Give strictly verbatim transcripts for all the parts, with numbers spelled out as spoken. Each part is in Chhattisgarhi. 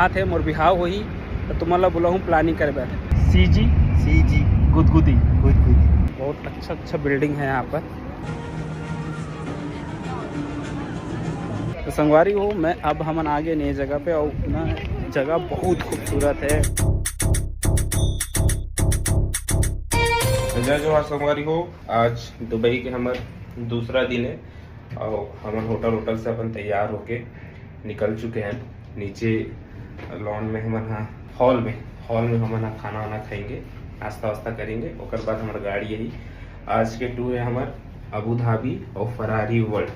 बात है, मोर बिहाव होही, तो तुमन ला बुलाहूँ planning करे बर। सीजी सीजी गुदगुदी। गुदगुदी। बहुत अच्छा अच्छा building है यहाँ पर। तो संगवारी हो, मैं अब हमन आगे नए जगह पे, और ना, जगह बहुत खूबसूरत है। जय जोहार संगवारी हो, आज दुबई के हमर दूसरा दिन है और हमन होटल होटल से अपन तैयार होके निकल चुके हैं। नीचे लॉन में हमन हा, हॉल में, हॉल में हमन हा खाना वाना खाएंगे, नाश्ता वास्ता करेंगे। ओकर बाद हमर गाड़ी यही आज के टूर है हमर अबू धाबी और फरारी वर्ल्ड।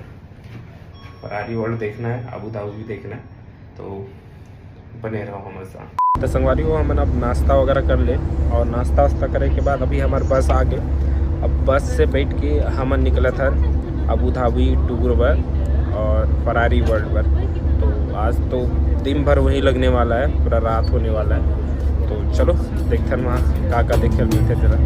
फरारी वर्ल्ड देखना है, अबू धाबी भी देखना है, तो बने रहो हमर साथ। तो संगवारी हो, हमन अब नाश्ता वगैरह कर ले और नाश्ता वास्ता करे के बाद अभी हमार बस आ गए। अब बस से बैठ के हमन निकलत हन अबू धाबी टूर बर और फरारी वर्ल्ड बर। तो आज तो दिन भर वहीं लगने वाला है, पूरा रात होने वाला है। तो चलो देखथन वहाँ का का देखे मिलते तेरा।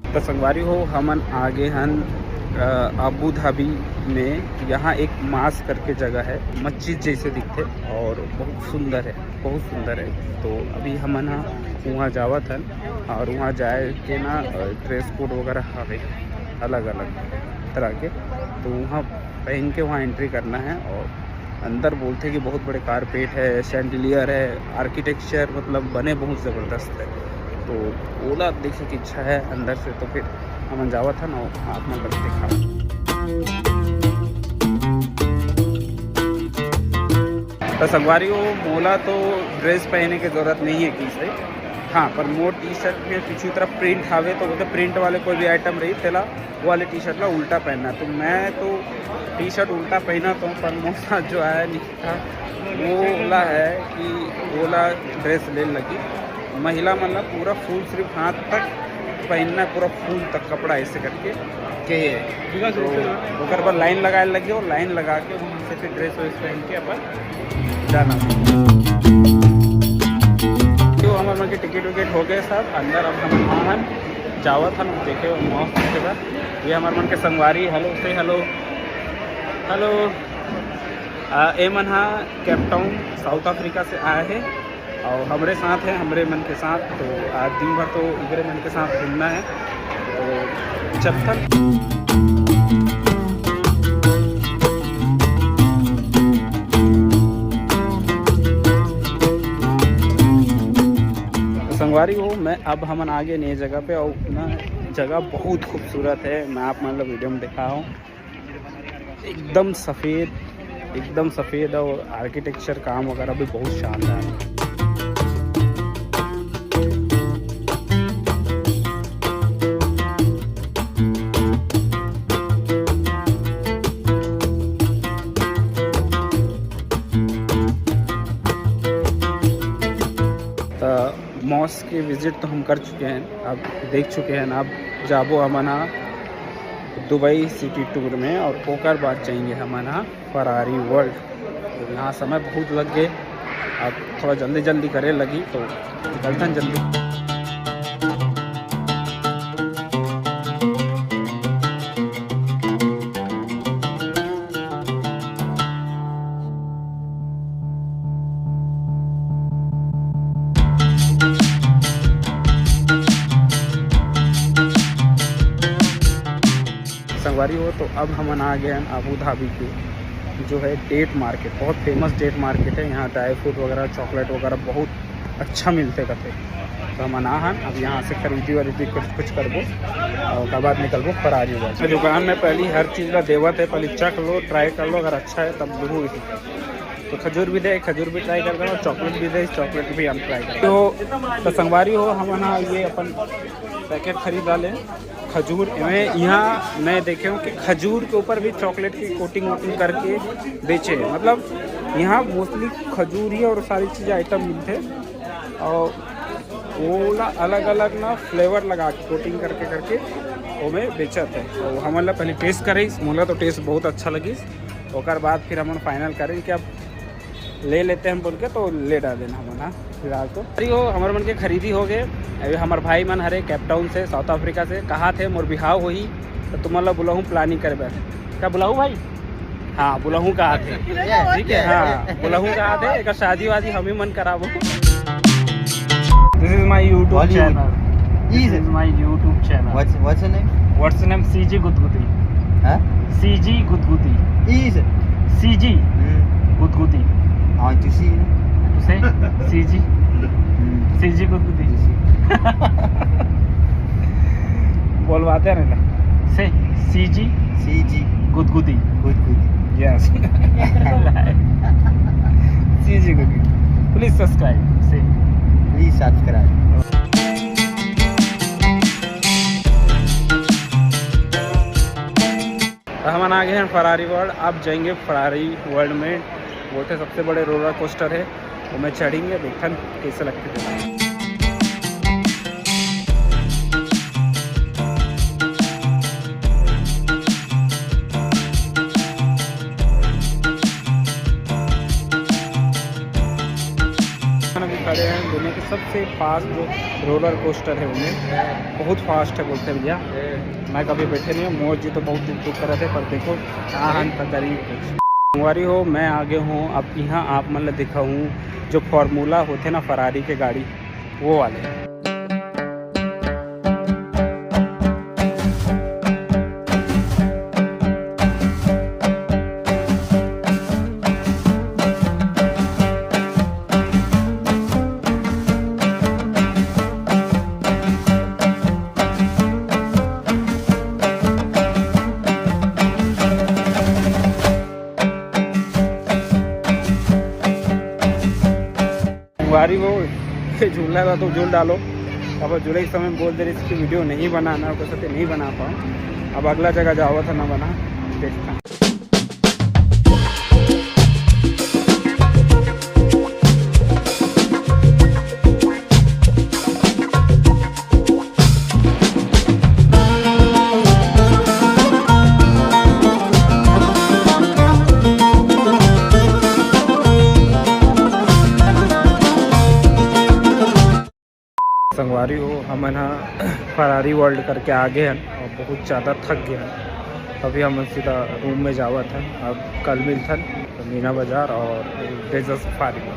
तो संगवारी हो, हमन आगे हन अ, अबू धाबी में। यहाँ एक मास करके जगह है, मस्जिद जैसे दिखते और बहुत सुंदर है, बहुत सुंदर है। तो अभी हमन ह वहाँ जावत हन और वहाँ जाए के ना ड्रेस कोड वगैरह हवे अलग अलग तरह के, तो वहाँ पहन के वहाँ एंट्री करना है। और अंदर बोलते कि बहुत बड़े कारपेट है, शैंडिलियर है, आर्किटेक्चर मतलब बने बहुत ज़बरदस्त है। तो ओला देखे की इच्छा है अंदर से, तो फिर हमन जावत हन और आप मन ला दिखा। तो संगवारी हो, मोला तो ड्रेस पहने के जरूरत नहीं है कि से, हाँ, पर मोर टी शर्ट में पीछू तरफ प्रिंट हावे, तो बोलते प्रिंट वाले कोई भी आइटम रही, तेला वो वाले टी शर्ट ला उल्टा पहनना। तो मैं तो टी शर्ट उल्टा पहना तो, पर मोर साथ जो आया नहीं था, वो ओला है कि ओला ड्रेस ले लगी। महिला मन ला पूरा फुल सिर्फ हाथ तक पहनना, पूरा फुल तक कपड़ा ऐसे करके के है। तो ओकर बाद लाइन लगाए लगे और लाइन लगा के वहाँ से फिर ड्रेस व्रेस पहन के अपन जाना। तो हमारे मन के टिकट विकेट हो गए सब, अंदर अब हम हमन जावत हन, देखे मस्त जगह। ये हमारे मन के संगवारी, हेलो, से हेलो, हेलो। आ, ए मन हा केप टाउन, साउथ अफ्रीका से आए हैं और हमरे साथ है, हमरे मन के साथ। तो आज दिन भर तो इधरे मन के साथ घूमना है, तो चलथन। तो संगवारी हो, मैं अब हमन आगे नए जगह पे, और ना, जगह बहुत खूबसूरत है। मैं आप मन ला वीडियो में दिखा हूँ, एकदम सफ़ेद, एकदम सफ़ेद, और आर्किटेक्चर काम वगैरह भी बहुत शानदार है। तो मॉस्क के विजिट तो हम कर चुके हैं, अब देख चुके हैं। अब जाबो हमन हा दुबई सिटी टूर में और ओकर बाद जाएंगे हमन हा फरारी वर्ल्ड। तो यहाँ समय बहुत लग गए, अब थोड़ा जल्दी जल्दी करे लगी, तो निकलथन जल्दी। संगवारी हो, तो अब हमन आ गए हैं अबू धाबी के जो है डेट मार्केट, बहुत फेमस डेट मार्केट है। यहाँ ड्राई फ्रूट वगैरह, चॉकलेट वगैरह बहुत अच्छा मिलते कथे। तो हमन आ हन, अब यहाँ से खरीदी वरीदी कुछ कुछ करबो और ओकर बाद निकलबो फरारी हुआ। दुकान में पहली हर चीज़ ला देवत है, पहले चख लो, ट्राई कर लो, अगर अच्छा है तब लूहू। तो खजूर भी दे, खजूर भी ट्राई कर लो, चॉकलेट भी दे, चॉकलेट भी हम ट्राई करें। तो, तो संगवारी हो, हमन हा ये अपन पैकेट खरीद डाले खजूर। मैं यहाँ मैं देखे हूँ कि खजूर के ऊपर भी चॉकलेट की कोटिंग वोटिंग करके बेचे हैं। मतलब यहाँ मोस्टली खजूर ही और सारी चीज़ें आइटम मिलते हैं और ओला अलग अलग ना फ्लेवर लगा के कोटिंग करके करके ओमे बेचत है। तो हमन ला पहले टेस्ट करे, मोला तो टेस्ट बहुत अच्छा लगिस। ओकर बाद फिर हमन final करेन कि अब ले लेते हैं बोल के, तो ले डालेन हमन। हाँ, फिलहाल तो अरे हो, हमर मन के खरीदी हो गए। अभी हमर भाई मन हरे केप टाउन से, साउथ अफ्रीका से, कहा थे मोर बिहाव होही, तो तुमन ला बुलाहूँ planning करे बर। का बुलाहूँ भाई? हाँ, बुलाहूँ कहा थे। ठीक है, हाँ, बुलाहूँ कहा थे, एक शादी वादी हम ही मन कराबो। This is my YouTube Bollywood. Channel. This is my YouTube channel. What's what's your name? What's your name? C G Gudgudi. Huh? C G Gudgudi. Is. C G. Hmm. Gudgudi. I want to see. To say? C G. Hmm. C G Gudgudi. बोलवाते हैं ना। Say, C G. C G. Gudgudi. Gudgudi. Yes. C G Gudgudi. Please subscribe. Say. Please subscribe. तो हमन आ गए हैं Ferrari World। अब जाएंगे Ferrari World में। वो तो सबसे बड़े roller coaster है, वो में चढ़ेंगे, देखन कैसे लगते हैं। अभी खड़े हैं दुनिया के सबसे fast जो roller coaster है, उनमें बहुत fast है बोलते हैं भैया। मैं कभी बैठे नहीं हूँ, मोर जी तो बहुत दुख दुख कर रहे थे, पर देखो कहाँ हम करीब। संगवारी हो, मैं आगे हूँ। अब यहाँ आप मन ला दिखाऊँ जो formula होते ना Ferrari के गाड़ी, वो वाले। संगवारी हो, झूलना था तो झूल डालो। अब झूले के समय बोल दे रही थी कि video नहीं बनाना, ओकर साथे नहीं बना पाऊँ। अब अगला जगह जावा था ना बना, देखता। संगवारी हो, हमन ह Ferrari World करके आ गए हन और बहुत ज़्यादा थक गए हन। अभी हमन सीधा रूम में जावत हन, अब कल मिलथन तो मीना बाजार और डेजर्ट सफारी में।